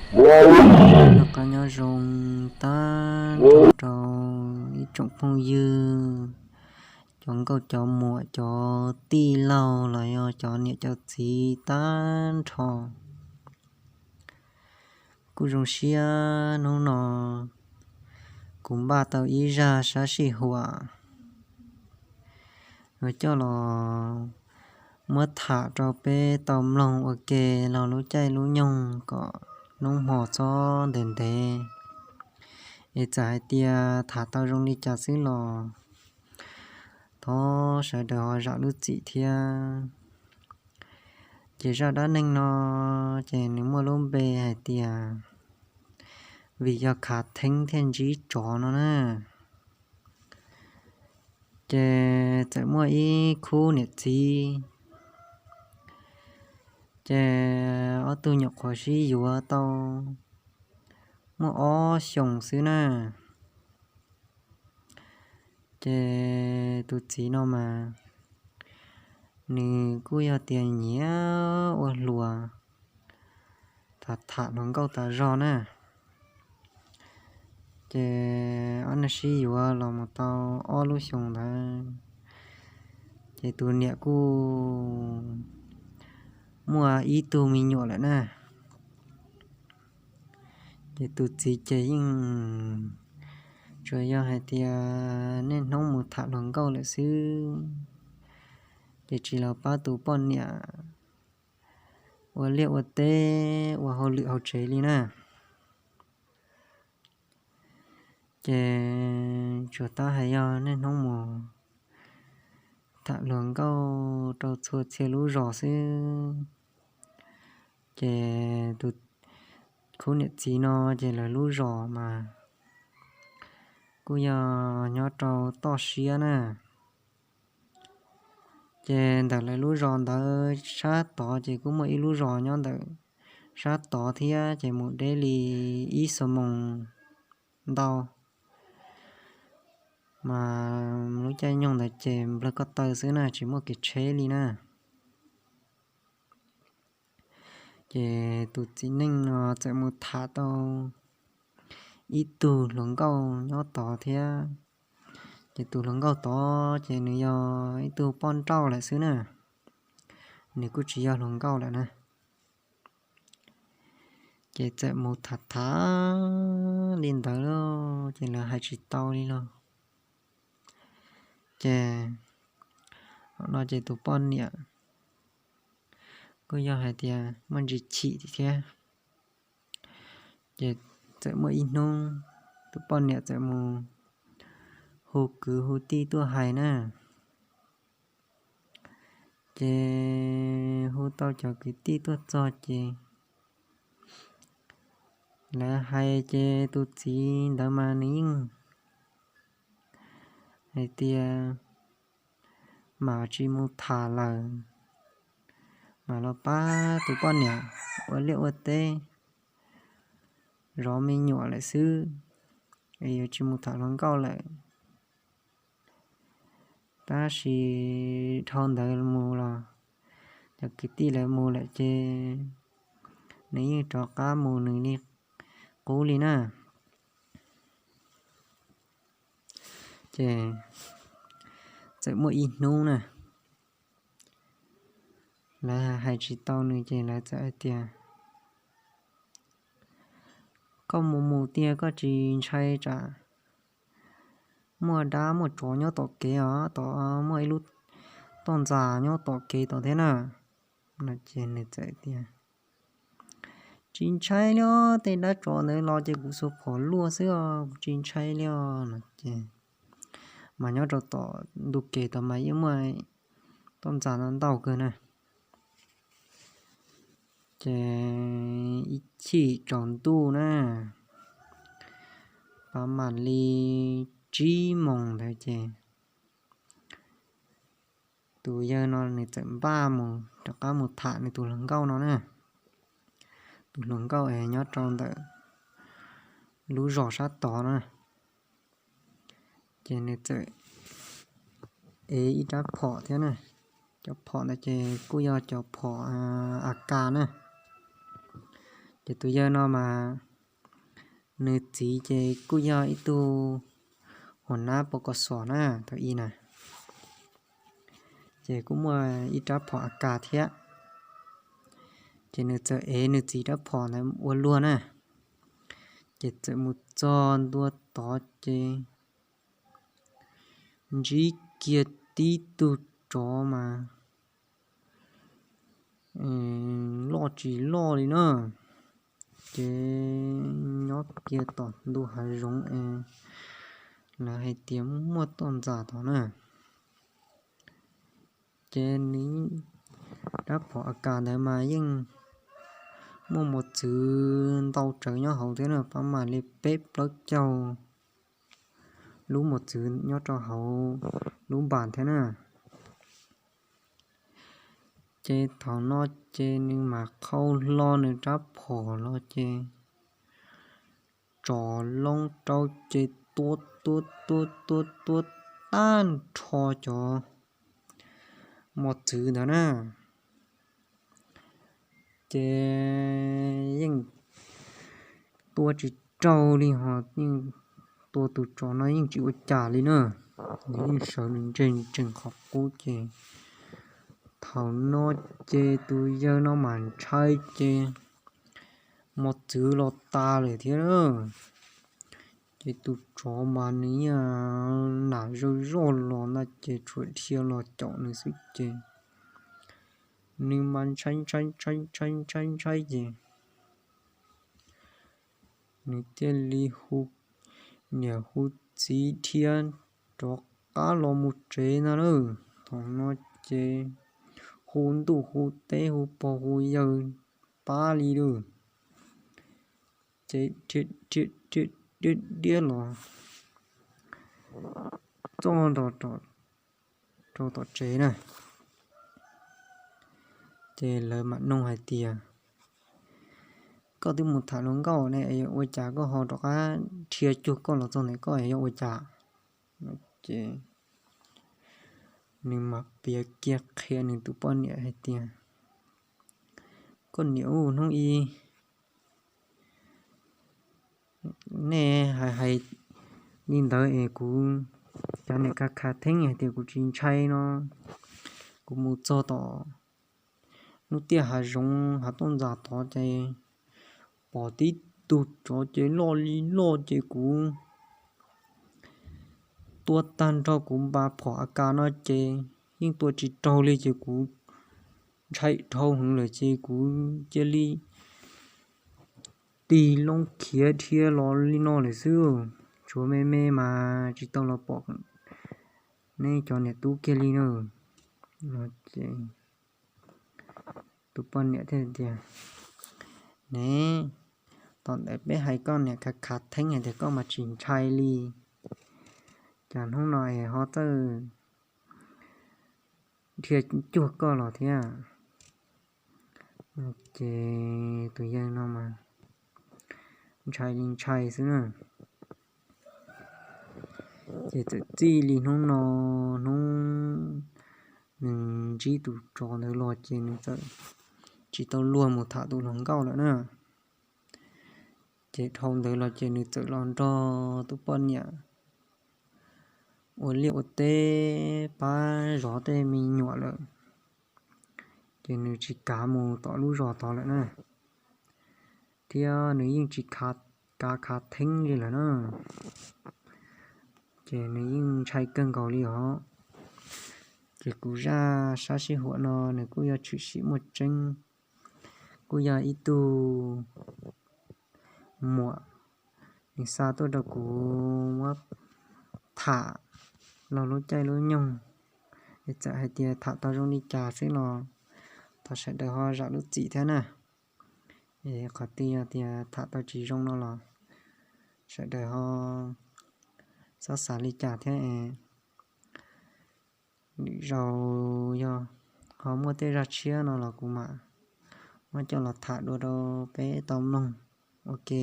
Noj qab nyob zoo tag nrho rau ib tsoom phooj ywg, cov nkauj cov muam, cov tij laug los yog cov niam cov txiv tag nrho. Kuj zoo siab hnub no kuv npaj tau ib zaj sab sij huam yuav coj los muab tham rau peb tau mloog ua ke los lub caij lub nyoog kom hnub hmo txhob ntev ntev. Es txawm hais tias tham tau zoo li cas xwb los thov sawv daws ho zam lub txim thiab. Ces zaj dab neeg no ces nws muaj lub npe hais tias vim yog khav theeb thiaj ntsib tsov no na. Ces txawm muaj ib khub niam txiv, ces ob tug nyuam qhuav sib yuav tau muaj ob xyoos xwb na. Ces tus txiv no mas nws kuj yog tias nyiam ua hluas, tham tham hluas nkauj tas zog na. Ces ob neeg sib yuav los mus tau ob lub xyoos ntawd, ces tus niam kuj muaj ib tug me nyuam lawm na. Ces tus txiv ces yeej tsuas yog hais tias niaj hnub mus tham hluas nkauj lawm xwb, ces tsis los pab tus poj niam ua liaj ua teb ua hauj lwm hauv tsev li na. Ces tsuas tab hais yog niaj hnub mus tham hluas nkauj rau txhua txhia lub zos xwb. Ces tus khub niam txiv no ces lawv lub zos mas kuj yog nyob rau toj siab na. Ces ntawm lawv lub zos ntawd sab tod ces kuj muaj ib lub zos nyob ntawm sab tod thiab, ces mus deb li ib xuab moos ntau. Mas lub caij nyoog ntawd ces nplawg ko taw xwb na, tsis muaj kev tsheb li na. Ces tus txiv neej no txawm mus tham tau ib tug hluas nkauj nyob tod thiab. Ces tus hluas nkauj tod ces nws yog ib tug poj nrauj lawm xwb na, nws kuj tsis yog hluas nkauj lawm na. Ces txawm mus tham tham li ntawd lauj, ces lawv hais tsis tau li lauj. Ces no ces tus poj niam kuj yog hais tias muaj ntsis chim thiab. Ces txawm muaj ib hnub tus poj niam txawm mus hu kwv hu tij tuaj hais na. Ces hu tau cov kwv tij tuaj txog ces lawv hais ces tus txiv ntawd mas nws yeej hais tias mam tsis mus tham lawm, mam los pab tus poj niam ua liaj ua teb, zov me nyuam lawm xwb, es yuav tsis mus tham hluas nkauj lawm. Tab sis dhau ntawd mus los cov kwv tij lawv mus lawm ces nws yeej rov qab mus nws li qub li na. Ces txawm muaj ib hnub na, lawv hais tsis tau nws ces lawv txawm hais tias, koj mus mus tiag, koj tsis ntshai tsam muaj dab muaj tsov nyob tom kev os, tom muaj ib lub toj ntxas nyob tom kev tom thiab na. No ces nws txawm tias, tsis ntshai li os, tej dab tsov ntawd los ces kuv xuas phom luaj xwb os, kuv tsis ntshai li os no ces mas nyob rau tom ntug kev tod mas yeej muaj toj ntxas ntau kawg na. Ces ib chim tsaus ntuj na, pab mam li tsib moos ntawd ces tus yawg no nws txawm npaj mus rov qab mus tham nws tus hluas nkauj no na. Tus hluas nkauj es nyob rau ntawm lub zos sab tod na, ces nws txawm ev ib rab phom thiab na. Cov phom ntawd ces kuj yog cov phom A K na. Ces tus yawg no mas nws txiv ces kuj yog ib tug hua nab pov kom xom na thaum i na, ces kuj muaj ib rab phom a kas thiab. Ces nws txawm ev nws txiv rab phom ntawd ua luag na, ces txawm mus txog ntua tod ces ntsib kiag tib tug tsov mas loj tsis loj li na, ces nyob kiag tom ntu hav zoov es lawv hais tias muaj toj ntxas tod na. Ces nws rab phom a kas ntawd mas yeej muaj mos txwv ntau tsawv nyob hauv thiab na, pab mam li peb plaub caug lub mos txwv nyob rau hauv lub npas thiab na. Ces thaum no ces nws mam qhau hlo nws rab phom los ces tsov loob rau ces tua tua tua tua tua tag nrho cov mos txwv ntawd na. Ces yeej tua tsis raug li ho, yeej tua tus tsov no yeej tsis ua cas li na, nws yeej sawv nws ntseeg ntseeg qhov qub ces thaum no ces tus yawg no mas ntshai ces mos txwv los tas lawm thiab. Ces tus tsov mas nws yeej nam zoj zoj los na ces tshuav dhia los caum nws xwb ces nws mas ntshai ntshai ntshai ntshai ntshai ntshai ces nws thiaj li hu niam hu txiv dhia rov qab los mus tsev no lawm. Thaum no ces hu ntuj hu teb hu pog hu yawg pab li lawm, ces dhia dhia dhia los txog nto rau tom tsev na. Ces lawv mam nug hais tias, koj twb mus tham hluas nkauj ne, ua cas koj ho rov qab dhia cuag koj los txog ntawm koj yog ua cas? Ces nws mam piav kiag qhia nws tus poj niam hais tias, koj niam, hnub i nej hais hais li ntawd es kuv cov niam khav khav theeb hais tias kuv tsis ntshai no, kuv mus txog tom lub tiaj hav zoov hav toj ntxas tod ces pom tib tug tsov ces loj li loj ces kuv tua tag nrho kuv npa phom a kas no ces yeej tua tsis raug li ces kuv ntshai dhau heev lawm ces kuv cia li tig loo khiav dhia los li no lawm xwb, tshuav me me mas tsis tau los pom neb cov niam tub kiag li na. Ces tus poj niam thiaj tias, ne, tom ntawd peb hais koj niam khav khav theeb hais tias koj mas tsis ntshai li, cas hnub no es ho txawj dhia cuag koj los thiab? Ces tus yawg no mas ntshai li ntshai xwb na. Ces txawm txij li hnub no, hnub nws ntsib tus tsov ntawd los ces nws txawm tsis tau luag mus tham tus hluas nkauj lawm na. Ces dhau ntawd los ces nws txawm los nrog tus poj niam ua liaj ua teb pab zov tej me nyuam lawm, ces nws tsis kav mus tom lub zos tod lawm na, thiab nws yeej tsis kav khav theeb li lawm na, ces nws yeej ntshai kawg nkaus li os. Ces kuv zaj sab sij huam no nws kuj yog tshwm sim muaj tseeb, kuj yog ib tug muam nws xa tuaj rau kuv muab tham los lub caij lub nyoog, es txawm hais tias tham tau zoo li cas xwb los thov sawv daws ho zam lub txim thiab na. Es qhov twg yog tias tham tau tsis zoo no los sawv daws ho txhob xav li cas thiab es lwm zaus yog ho muaj tej zaj tshiab no los kuv mam muab coj los tham dua rau peb tau mloog ua ke.